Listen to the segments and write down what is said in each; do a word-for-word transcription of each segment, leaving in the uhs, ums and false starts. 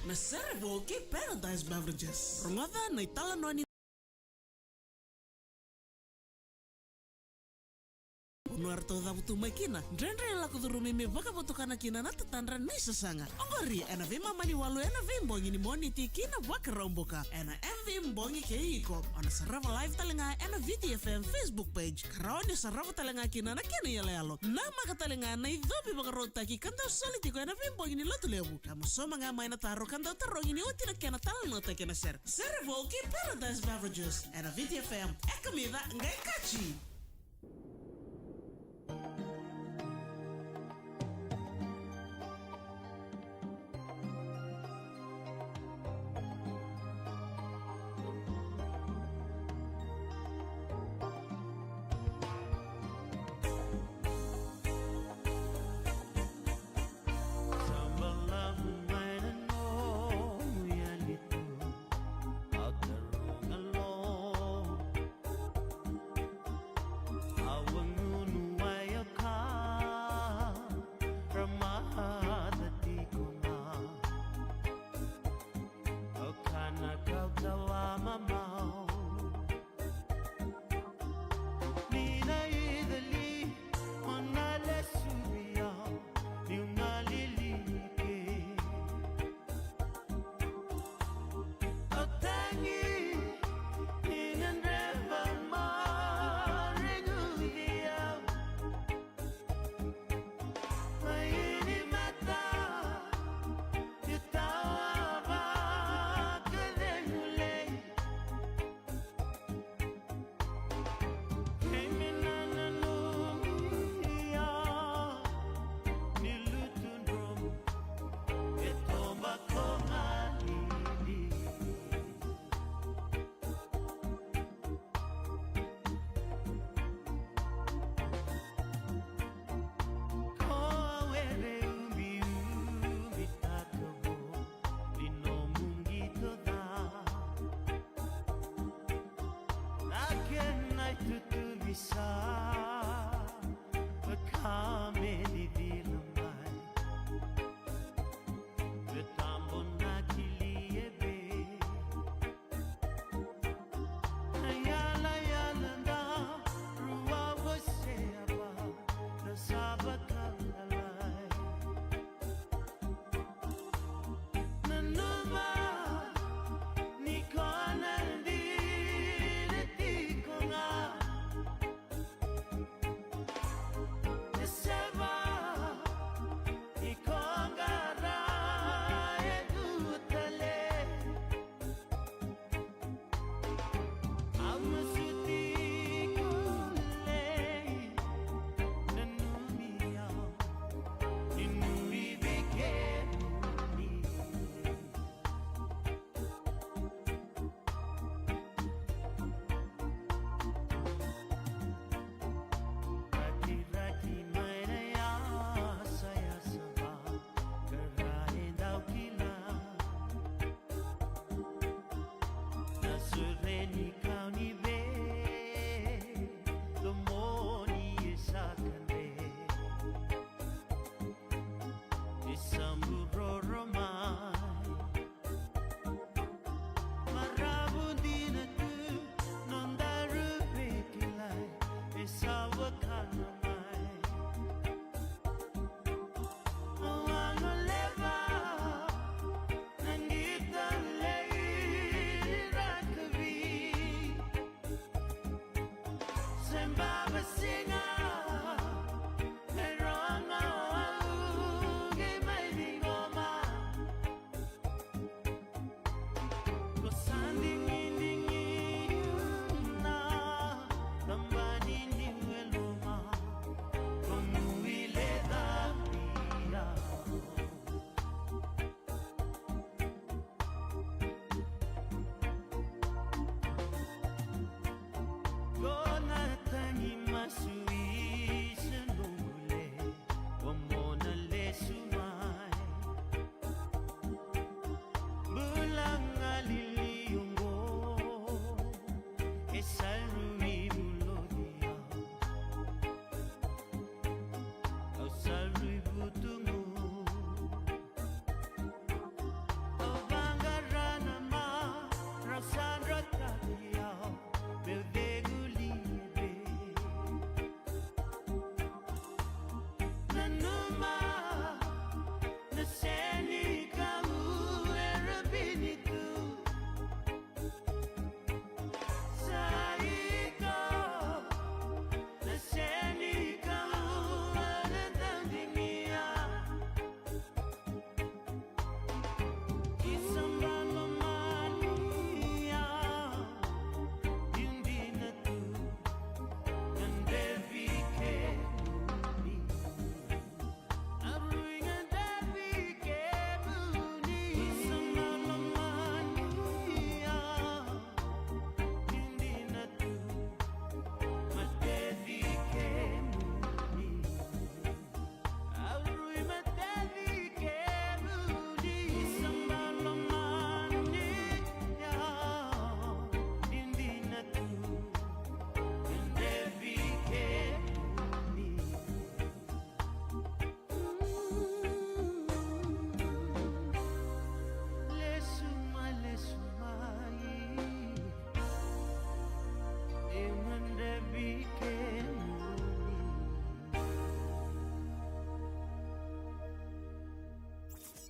Na sere vou kei Paradise Beverages. Rogoca na italanoa ni vanua eratou cavutu mai kina. Dredre e lako curumi me vakavotukana kina na tatadra ni sasaga. Oqori ena veimama ni walu ena veibogi ni Moniti ki na Vakaraubuka ena M V Bogi kei iko. O na sarava live tale ga ena Viti F M Facebook page. Ka rawa ni sarava tale ga kina na kena iyaloyalo. Namaka tale ga na icovi vakarautaki ka dau soli tiko ena veibogi ni Lotulevu. Ka mo sauma ga mai na taro ka dau tarogi ni oti na kena talanoataki ena sere. Sere vou kei Paradise Beverages ena Viti F M. E kamica qai kaci.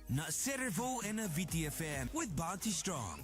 Na Serevou ena V T F M with Bounty Strong.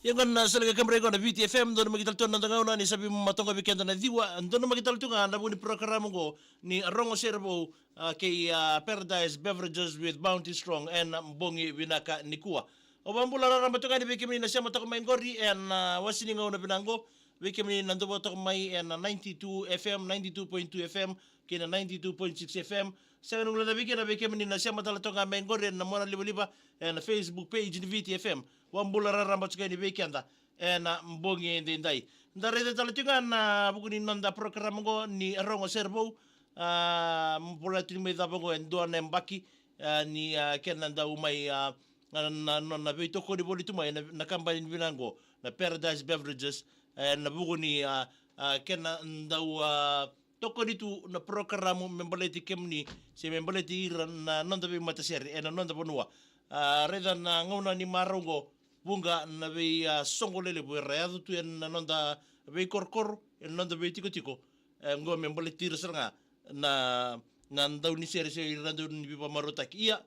Ia gona na sala ka kabra gona na V T F M, donu maki tale tu na noda gauna ni sa veimataqali vei keda na ciwa, donu maki tale tu ga na vuku ni porokaramu oqo ni Rogo Serevou, a, kei, a, Paradise Beverages with Bounty Strong ena bogi vinaka nikua. Au vakabula raraba tu ga yani vei kemuni na sema toka mai qori ena, a, wasi ni gauna vinaka oqo, vei kemuni na dau vakatoka mai ena ninety-two F M, ninety-two point two F M, kei na ninety-two point six F M. Sega ni guilecavi kina vei kemuni na sema tale toka ga mai qori ena monalivaliva ena Facebook page ni V T F M. Vakabula raraba tu ga yani vei keda ena bogi edaidai. Da raica tale tu ga na vuku ni noda porokaramu oqo ni Rogo Serevou, a, volai tu ni mai cava oqo e dua na yabaki, a, ni, a, kena dau mai, a, na, na, na, na veitokoni voli tu mai na, na kabani vinaka oqo, na Paradise Beverages, e, na vuku ni, a, a, kena dau, a, tokoni tu na porokaramu me baleti kemuni, se me baleti ira na noda veimatasere ena noda vanua. A, raica na gauna ni marau oqo, vuqa na vei, a, soqo lelevu era yaco tu ena noda veikorokoro, ena noda veitikotiko, e, oqo me baleti ira sara ga na, na daunisere se ira na dau ni veivakamarautaki. Ia,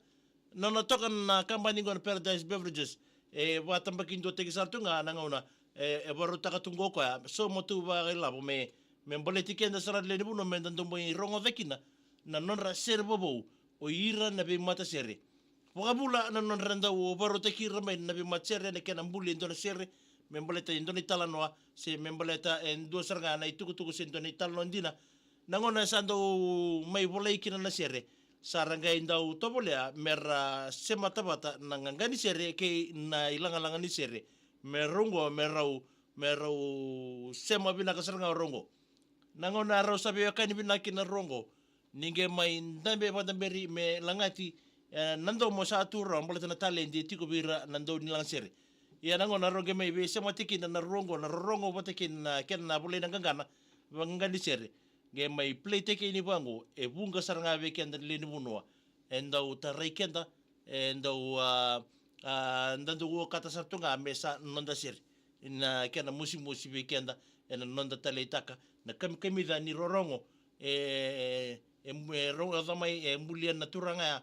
nona toka na kabani oqo na Paradise Beverages, e vakatabakidua taki sara tu ga na gauna, e, e vakarautaka tu oqo o koya, sauma tu vakailavo me, me baleti keda sara na lewe ni vanua me da dau mai rogoca kina na nodra sere vovou o ira na veimatasere. Vakavula na nodra dau vakarautaki ira mai na veimatasere ena kena buli e dua na sere, me baleta e dua na italanoa, se me baleta e dua sara ga na itukutuku se dua na italanoa dina. Na gauna e sa dau mai volai kina na sere, sa ra qai dau tovolea me ra semata vata na qaqa ni sere kei na ilagalaga ni sere, me rau oqo, me rau, me rau sema vinaka sara ga o rau oqo. Na gauna rau sa veiwekani vinaka kina rau oqo, ni qai mai dabe vakadaberi me lagati, e, na domo sa tu rau, baleta na taledi e tiko vei ira na dau ni lagasere. Ia na gauna rau qai mai veisemati kina na rau oqo, na rorogo vata kina na kena volai na qaqana, vaqaqa ni sere, qai mai play taki yani vaqo, e vuqa sara ga vei keda na lewe ni vanua e dau tarai keda, e dau, a, a, da dau okata sara tu ga me sa noda sere. Na kena mosimosi vei keda ena noda taleitaka na kamikamica ni rorogo, e, e, e rogoca mai, e bulia na turaga ya,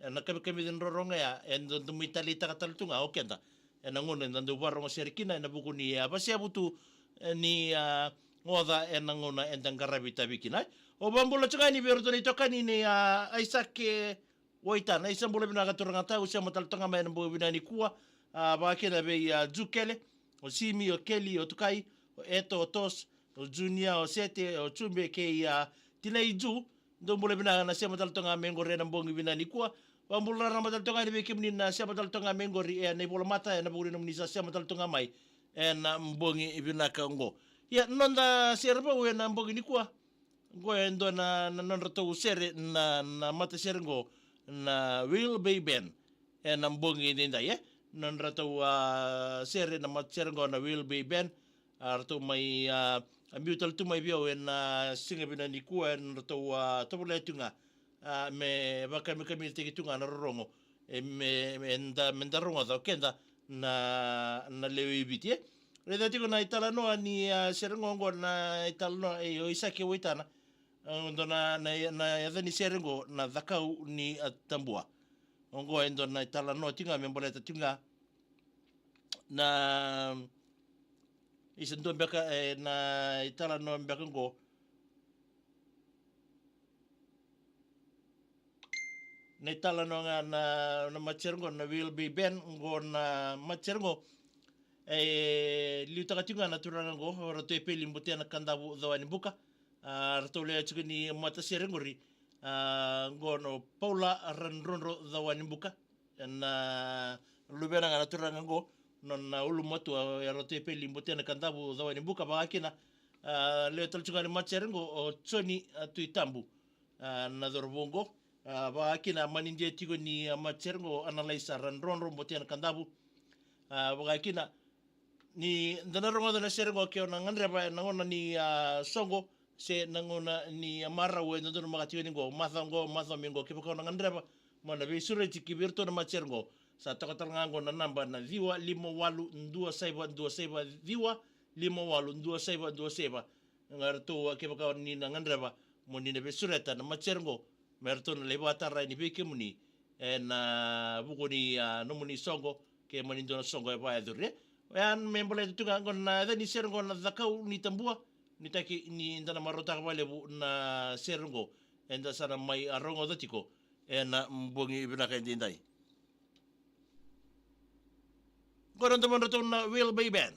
ena kamikamica ni rorogo ya, e dau, dau mai taleitaka tale tu ga o keda ena gauna eda dau vakarorogo sere kina ena vuku ni, a, vasevutu, e, ni, a, oca ena gauna eda qaravi tavi kina. Au vakabula tu ga yani vei iratou na itokani nei, a, Aisake Waitana. Isa, bula vinaka turaga tau, sema tale toka mai ena bogi vinaka nikua. A, vakakina vei, a, Jukele, o Simi, o Keli, o Tukai, o Eto, o Tos, o Junia, o Sete, o Jube kei, a, tinai Ju. Dou bula vinaka na sema tale toka mai qori ena bogi vinaka nikua. Vakabula raraba tale toka yani vei kemuni na sema tale toka mai qori ena ivolamata, ena vuku ni nomuni sa sema tale toka mai ena bogi vinaka oqo. Ia, noda sere vou ena bogi nikua, oqo e dua na, na nodratou sere na, na matasere oqo na Whale Bay Band. Ena bogi edaidai, e, nodratou, a, sere na matasere oqo na Whale Bay Band. A, ratou mai, a, a biu tale tu mai vei au ena siga vinaka nikua, e, nodratou, a, tovolea tu ga, a, me vakamikamicataki tu ga na rorogo, e, me, me da, me da rogoca o keda na, na lewe i Viti, e. Raica tiko na italanoa ni, a, sere oqo, oqo na italanoa, e, o Isake Waitana. A, dua na, na, na yaca ni sere oqo na Cakau ni, a, Tabua. Oqo e dua na italanoa tiko ga me baleta tiko ga na, isa dua beka, e, na italanoa beka oqo. Na italanoa ga na, na matasere oqo na Whale Bay Band, oqo na matasere oqo e liutaka tiko ga na turaga oqo, o Ratu Epeli Botea na Kadavu Cawanibuka. A, ratou lewe tiko ni matasere qori, a, oqo na Paula Radrodro Cawanibuka. Ena luvena ga na turaga oqo, nona ulumatua, e, Ratu Epeli Botea na Kadavu Cawanibuka, vakakina, a, lewe tale tiko ga ni matasere oqo o Joni, a, Tuitabu, a, na cauravou oqo. A, vakakina manidia tiko ni, a, matasere oqo Analaisa Radrodro Botea na Kadavu. A, vakakina ni da na rogoca na sere oqo ke o na gadreva ena gauna ni, a, soqo se na gauna ni, a, marau e dodonu maka tiko ni oqo, macawa oqo, macawa mai oqo, kevaka o na gadreva mo na veisureti ki vei iratou na matasere oqo. Sa toka tale ga oqo na naba na ciwa lima walu dua saiva dua saiva, ciwa lima walu dua saiva dua saiva. Ga ratou, a, kevaka ni na gadreva mo ni na veisureta na matasere oqo, me ratou na lai vakatara yani vei kemuni ena vuku ni, a, nomuni soqo, ke mani dua na soqo e vakayacori. Oya me baleta tu ga qo na yaca ni sere qo na Cakau ni Tabua, ni taki ni da na marautaka vakalevu na sere qo, eda sa na mai, a, rogoca tiko ena bogi vinaka edaidai. Qo na domodratou na Wheel Bay Band.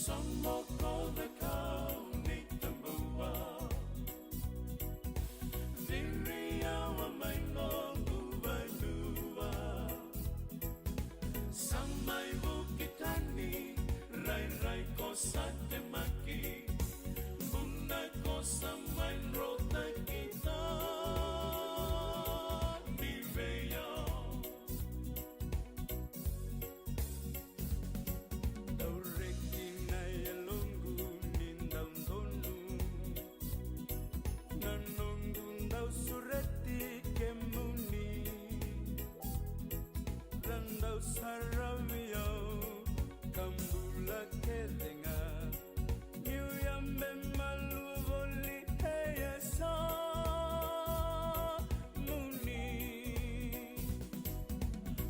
Sa moko cakau ni Tabua, ciri yawa mai noqu vanua. Sa mai vuki tani, rairai ko sa temaki, vuna ko sa mai rotaki tani vei au. Dau reki na yaloqu ni dau donu, na noqu dau sureti kemuni. Ra dau saravi au ka bula kece ga. Niu yabe malua voli e yasamuni.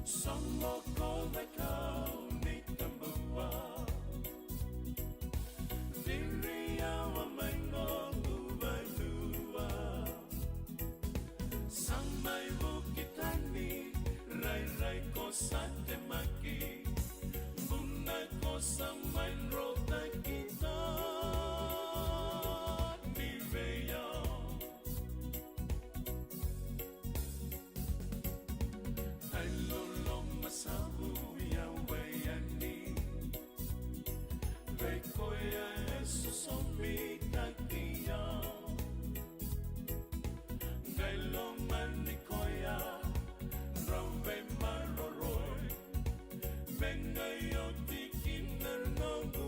Sa moko cakau ni Tabua, ciri yawa mai noqu vanua. Sa mai vuki tani, rairai ko sa temaki, vuna ko sa mai rotaki tani vei au. Ai loloma sa vuya wai yani, vei koya e sosomitaki au. Qai lomani koya, drau veimaroroi, me qai oti kina noqu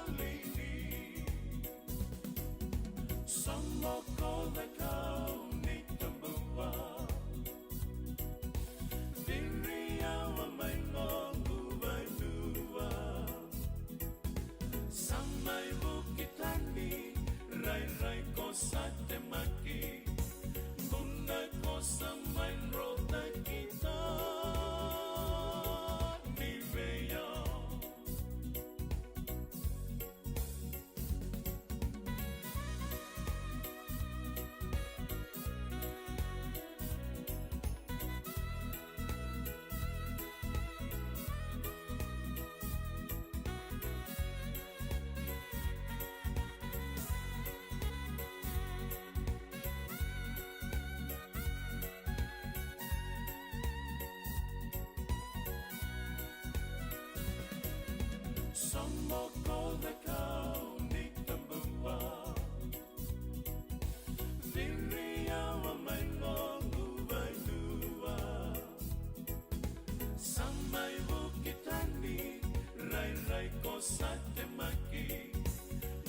galili. Sa moko cakau ni Tabua, ciri yawa mai noqu vanua. Sa mai vuki tani, rairai ko sa temaki, vuna ko sa mai rotaki tani vei au. Sa moko cakau ni Tabua, ciri yawa mai noqu vanua. Sa mai vuki tani, rairai ko sa temaki,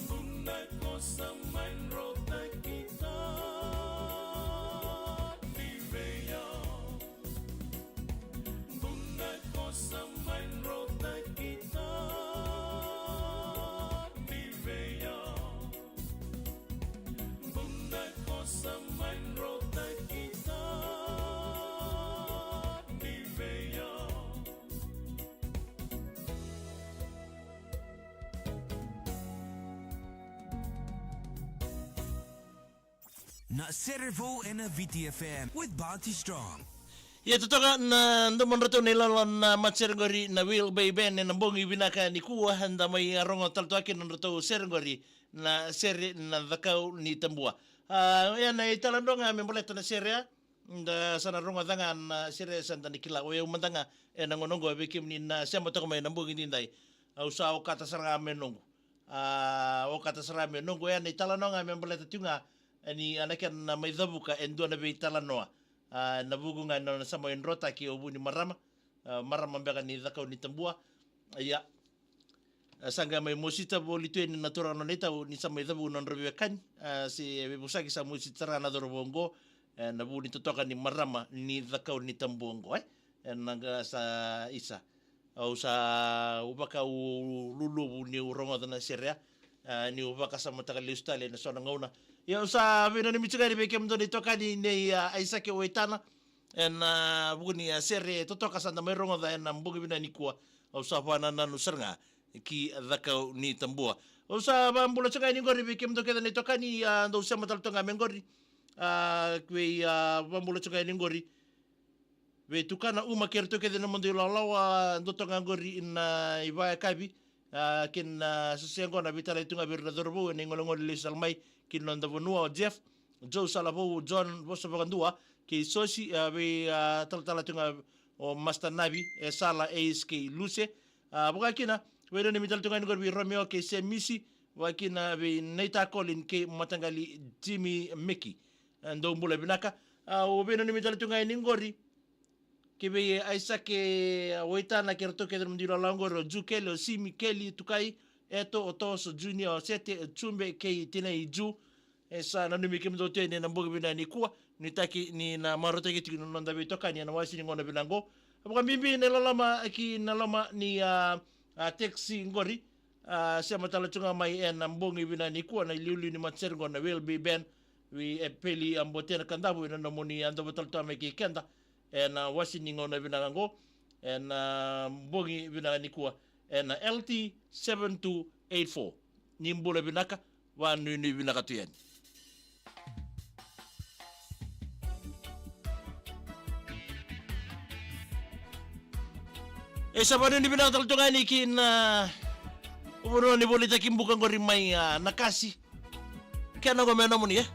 vuna ko sa mai rotaki tani vei au. Vuna ko sa mai rotaki tani vei au. Vuna ko sa mai rotaki tani vei au. Na Sere Vou ena Viti F M with Bounty Strong. Ia totoka na domodratou na ilala na matasere qori na Wheel Bay Band ena bogi vinaka nikua, da mai rogo tale toka kina nodratou sere qori na sere na Cakau ni Tabua. A, ia na itala dro ga me baleta na sere a? Da sa na rogoca ga na sere sa da na kila. O yau mada ga ena gauna oqo vei kemuni na sema toka mai na bogi nidai. Au sa okata sara ga me noqu. A, okata sara ga me noqu. E na italanoa ga me baleta tu ga. E ni a na kena mai cavuka e dua na veitalanoa. A, na vuku ga na sa mai drotaki o vu ni marama. A, marama beka ni Cakaunitabua. Ia. A, sa qai mai mosita voli tu yani na turaga nona itau ni sa mai cavuka na nodra veiwekani. A, se veivosaki sa mosita sara ga na cauravou oqo. E, na vu ni totoka ni marama ni Cakaunitabua oqo, e. E na qa sa isa. Au sa, au vaka u luluvu niu rogoca na sere ya. A, niu vakasamataka lesu tale ena so na gauna. Ia au sa veinanumi tiko yani vei kemudou na itokani nei, a, Aisake Waitana. Ena, a, vuku ni, a, sere totoka sa da mai rogoca ena bogi vinaka nikua. Au sa vakanananu sara ga ki Cakaunitabua. Au sa vakabula tiko ga yani qori vei kemudou kece na itokani, a, dou sema tale toka ga me qori. A, vei, a, vakabula tiko ga yani qori. Vei tukana Uma kei ratou kece na nomudou ilawalawa, dou toka ga qori na ivakayakavi. A, kei na sese qo na veitalai tu ga vei ira na cauravou ena igolegole lesu tale mai ki na noda vanua, o Jeff, Joe Salavou, John Vosa Vakadua, kei Sosi, a, vei, a, talatala tu ga o Master Navi, e Sala, Ace kei Luse. A, vaka kina, veinanumi tale tu ga yani qori vei Romeo kei Semisi, vaka kina vei Neita Colin kei mataqali Jimmy Meki. E, dou bula vinaka. A, au veinanumi tale tu ga yani qori. Ki vei Aisake, a, Waitana kei ratou kece na nomudou ilawalawa qori, o Jukeli, o Simi, Keli, Tukai, Eto, o Toso, Junior, o Sete, o Jube, kei tinai Ju. E sa nanumi kemudou tu yani ena bogi vinaka nikua, nuitaki ni na marautaki tiko na noda veitokani ena wase ni gauna vinaka qo. Vakabibi na iloloma ki na loma ni, a, a, taxi qori. A, sema tale tu ga mai ena bogi vinaka nikua na iliuliu ni matasere qo na Will Be Band. Vei Epeli Abotena Kadavu ena nomuni a dova tale tu ga mai kei keda. Ena wase ni gauna vinaka qo, ena bogi vinaka nikua, ena L T seven two eight four. Ni bula vinaka, vanuinui vinaka tu yani. E sa vanuinui vinaka tale tu ga yani ki na, a, vanua ni volitaki buka qori mai, a, Nakasi. Kena qo me nomuni, e.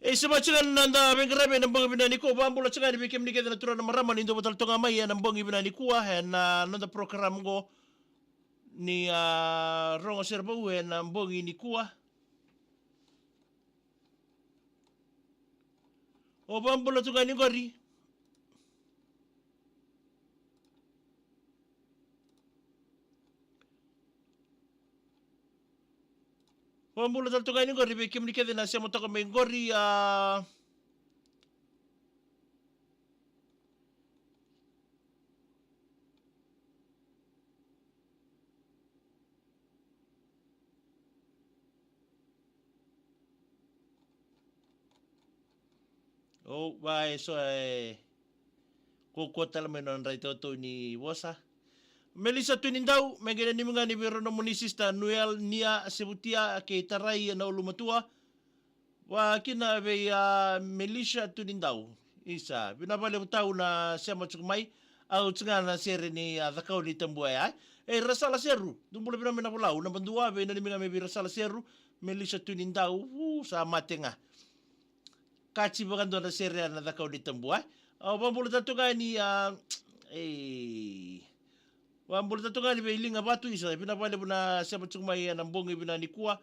E sa vaka tiko ga na noda veiqaravi ena bogi vinaka nikua. Vakabula tiko ga yani vei kemuni kece na turaga na marama ni dou vata tale toka mai ena bogi vinaka nikua ena noda program qo ni a rogo sere vou ena bogi nikua. O vakabula tu ga yani qori. Vakabula tale tu ga yani qori vei kemuni kece na sema toka mai qori a O, va e so e. Ko, ko tale mai nona rai tautau ni vosa. Melissa Tunidau, me qai nanumi ga ni vei rau nomuni sista Nuel Nia Sevutia kei Tarai na ulumatua. Va kina vei a Melissa Tunidau. Isa, vinaka vakalevu tau na sema tiko mai. Au tiko ga na sere ni a cakau ni tabua ya. E, Rasala Seru, dou bula vinaka mai na Volau. Naba dua, vei nanumi ga me vei Rasala Seru. Melissa Tunidau, u, sa mate ga. Kati vakadua na sere ya na cakau ni tabua. A, vakabula tale tu ga yani a, e. Vakabula tale tu ga yani vei Liga Vatu, isa, vinaka vakalevu na sema tiko mai ena bogi vinaka nikua.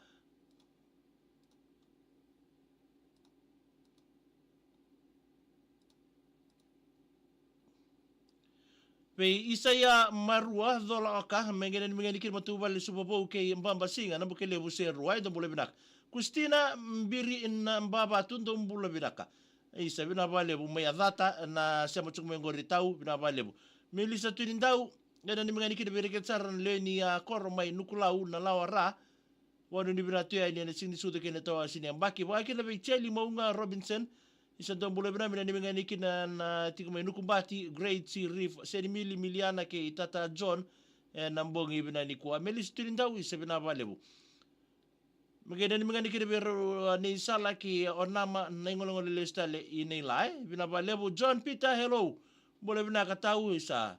Vei Isaia Marua, Cola Oka, me qai nanumi ga yani kina matavuvale Suva Vou kei Baba Siga, Nabukelevu Seru, e dou bula vinaka. Kustina Biri na Bavatu, dou bula vinaka. Isa, vinaka vakalevu mai a cata na sema tiko mai qori tau, vinaka vakalevu. Melissa Tunidau, qai nanumi ga yani kina vei ira kece sara na lewe ni a koro mai Nukulau na Lawara. Vanua ni vinaka tu yani ena siga ni sucu kei na tawasi ni yabaki. Vaka kina vei Jeli Mauga Robinson. Isa, dou bula vinaka, me nanumi ga yani kina na tiko mai Nukubati, Great Sea Reef, Senimili, Miliana kei Tata John. Ena bogi vinaka nikua. Melissa Tunidau, isa, vinaka vakalevu. Me qai nanumi ga yani kina vei rau a Nei Sala kei Onama na igolegole lesu tale i Nei Lai. Vinaka vakalevu. John Peter, hello. Bula vinaka tau, isa.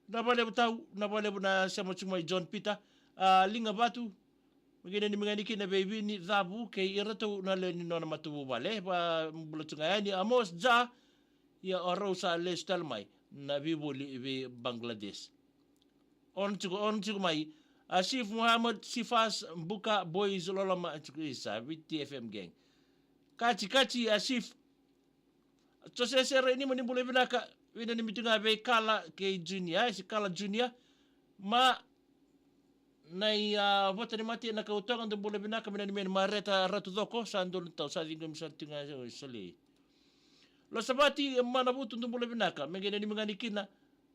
Vinaka vakalevu tau, vinaka vakalevu na sema tiko mai John Peter. A, Liga Vatu. Me qai nanumi ga yani kina vei Vini Cavu kei iratou na lewe ni nona matavuvale. Vakabula tu ga yani Amos Ja. Ia o rau sa lesu tale mai na veivoli vei Bangladesh. Ono tiko, ono tiko mai Asif Muhammad, Sifas, Buka Boys, Loloma tiko, isa, V T F M gang. Kati, kati, Asif. Jose Sera, ni mani bula vinaka, vei nanumi tu ga vei Kala kei Junior, e, si Kala Junior. Ma na i a vota ni mate na kautoga, dou bula vinaka, me nanumi yani Mareta Ratucoko, sa donu tau, sa ciqomi sara tu ga, sa, sa lei. Losavati Manavutu, dou bula vinaka, me qai nanumi ga yani kina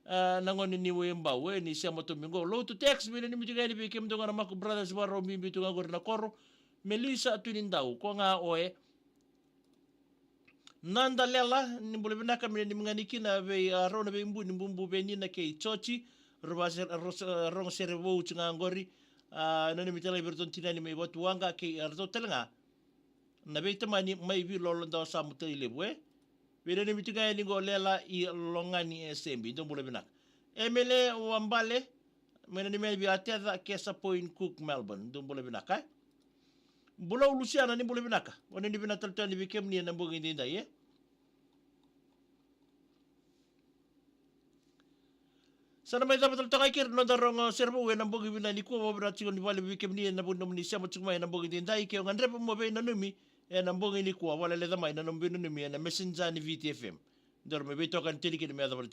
a, na gone ni Waibau, e, ni sema tomi qo. Lotu Tex, me nanumi tu ga yani vei kemudou ga na Mako Brothers, vakarau bibi tu ga qori na koro. Melissa Tunidau, ko ga o e. Nada Lela, ni bula vinaka, me nanumi ga yani kina vei, a, rau na veibuni Bubu, Venina kei Joti. Rau vase, rau se, rogo sere vou tu ga qori. A, nanumi tale vei iratou na tinani mai Vatuwaqa kei, a, iratou tale ga na veitamani mai Vilo, Ladawasamu, Tailevu, e. Vei nanumi tu ga yani qo Lela i Logani, e, Sebi, dou bula vinaka. Emele Wabale, me nanumi yani vei Ateca, Kesa Point, Cook, Melbourne, dou bula vinaka, e. Bulou Lusiana, ni bula vinaka. O nanumi vinaka tale tu yani vei kemuni ena bogi edaidai, e. Sa na mai cava tale toka i keri na noda rogo sere vou ena bogi vinaka nikua. Vakavinavinaka tiko ni vale vei kemuni ena vuku ni nomuni sema tiko mai ena bogi edaidai, ke o gadreva mo veinanumi ena bogi nikua, vakaleleca mai na nomu veinanumi ena messenger ni V T F M. Daru mai veitokani tiko kina me yacova na